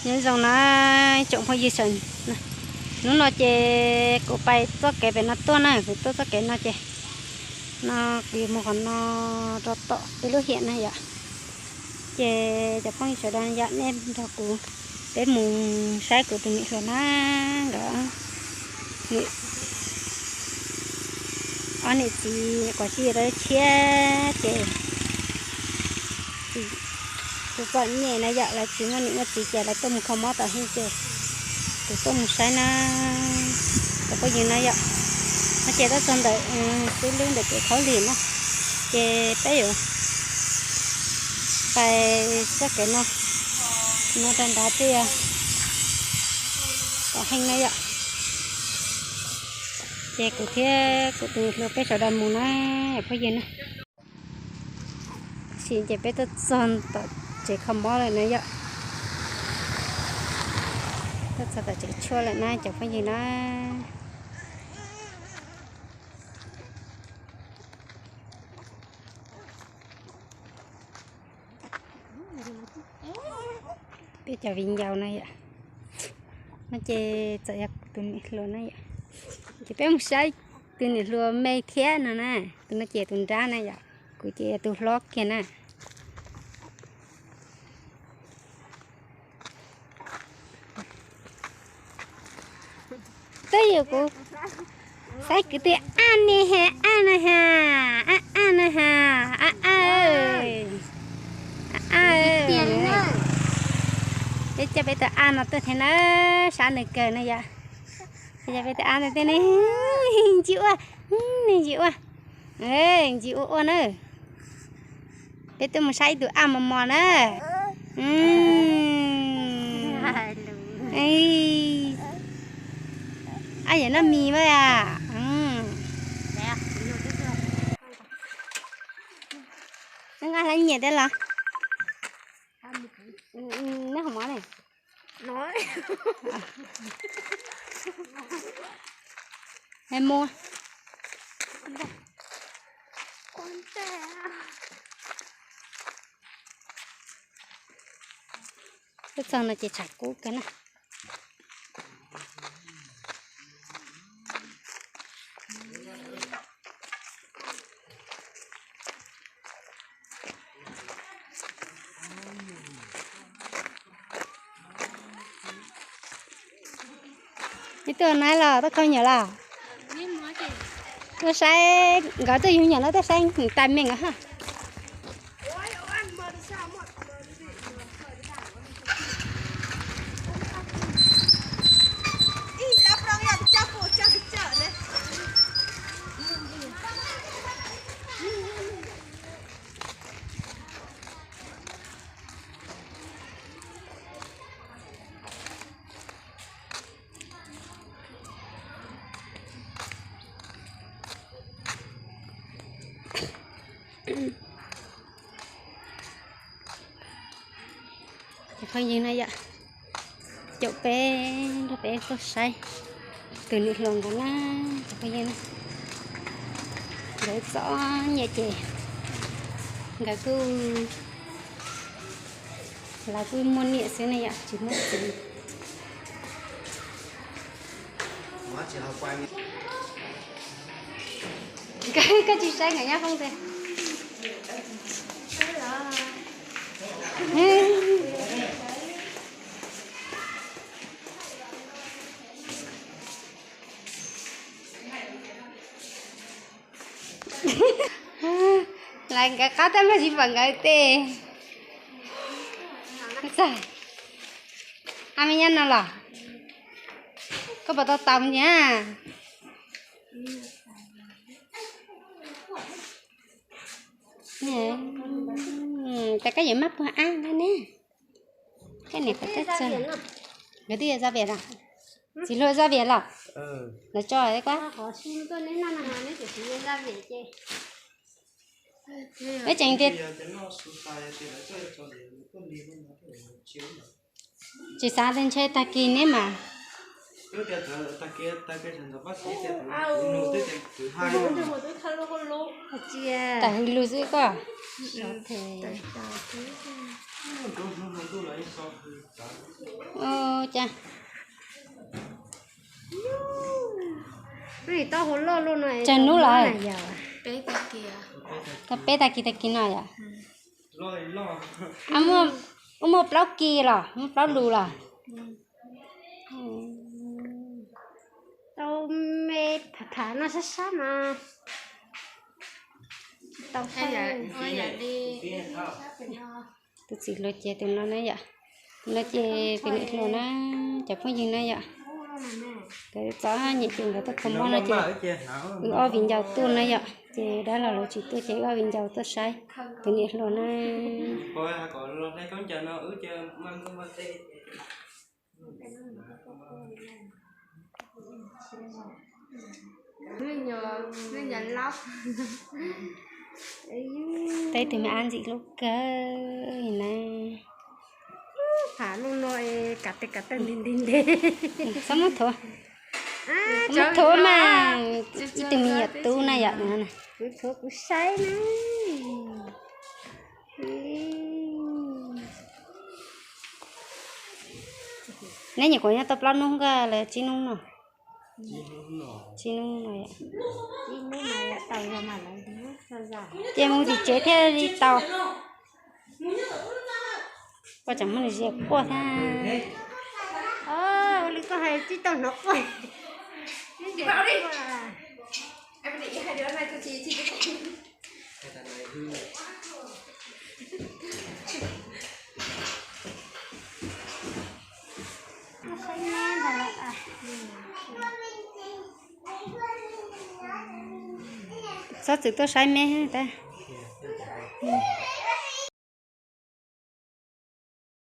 Nyob zoo na tsoom phooj ywg sawv, hnub no ces kuv pais txoj kev pem no tuaj na, kuv tuaj txoj kev no ces no kuv yuav mus qhov no rau tom peb lub hiam na yom. Ces cov phooj ywg sawv daws yom, nej nrog kuv peb mus saib kuv tus niam hluas na, nkawd ob niam txiv kuv tsis yog lawv tshiab ces txom txom nyem na yom, lawv tsis muaj niam muaj txiv ces lawv tuaj mus kho mob tom hib ces kuv tuaj mus saib na, cov phooj ywg na yom. No ces tuaj txog ntawm xib lub ntawm kev khaub lig na, ces peb yuav pais txoj kev no, no rau nrad thiaj kom heej na yom. Ces kuv thiab kuv tus niam hluas peb sawv daws mus na, cov phooj ywg na. Tab sis ces peb tuaj txog tom tsev kho mob lawm na yom. Tuaj txog tom tsev tshuaj lawm na cov phooj ywg na. Peb cov viv ncaus no yom. No ces txawm yog tus niam hluas na yom. Ces peb mus saib tus niam hluas me thiab no na. Tus no ces tus nrab na yom. Kuv ces yog tus hlob kiag na. Twb yog kuv saib kwv tij, ab ne ha, ab na ha, ab ab na ha, ab ab, ab ab. Peb coj peb tus ab no tuaj thiab na, sab nws kawg na yom. Peb coj peb tus ab no tuaj ne, ntsis ua, ntsis ua, ntsis ua ua na. Peb twb mus saib ib tug ab mos mos na. Ab yam noj mis mas. Nqa hlab nyiam thiab los? Noj hauv mov ne. Mus. Twb txog no ces tshav kub kawg na. Neb tuaj na los tuaj khaub ncaws los? Tuaj saib nkawd tuaj yug nyam no, tuaj saib tais meem os ha. Ces phooj ywg na yom, caum peb nrog peb tuaj saib tus niam hluas nkawd na, cov phooj ywg na. Nkawd txom nyem ces nkawd kuj, lawv kuj muaj niam xwb ne yom, tsis muaj txiv. Koj tsis saib nkawd nyob hoob tiag. Lawv nkawd qab tab mas tsis pom nkawd tes. Txawg, a me nyob no los? Koj puas tau tau nyiam? Cas koj yuav maj puag ab na ne? Koj niam qhuav teb txog, nkawd twb yog zaj viam los? Txiv hluas zaj viam los? Lawv tso kuab. Neb tseem tias, tsis xav tias ntshe tag kis neb mas. Tawm hws lug xwb koj. Cas hnub lawm, tau peb tag kis tag kis no yom. Muaj plaub kis los muaj plaub lus los. Tau me tham tham no sab sab mas. Tus txiv hluas ces tus no na yom. Tus no ces tus niam hluas na, cov phooj ywg na yom. Nkawd txom nyem ces nkawd tuaj kho mob no ces wb ob viv ncaus tuaj na yom. Ces dab laug lawv tsis tuaj ces wb ob viv ncaus tuaj saib tus niam hluas na. Tau ib tug me ab ntxim hlub kawg na. Txhob muab thuav, txhob muab thuav mas, ib tug me nyuam tub na yom. Kuv thuav kuv saib na. Neb nyuam qhuav nyob tau plaub hnub nkaj los tsib hnub no? Tsib hnub no. Ces mus tim tsev thiaj li tau. Koj tseem muab nws zias quaj thiab. Ua li koj hais tsis tau hnov quaj. Txhob txwm tuaj saib me tab.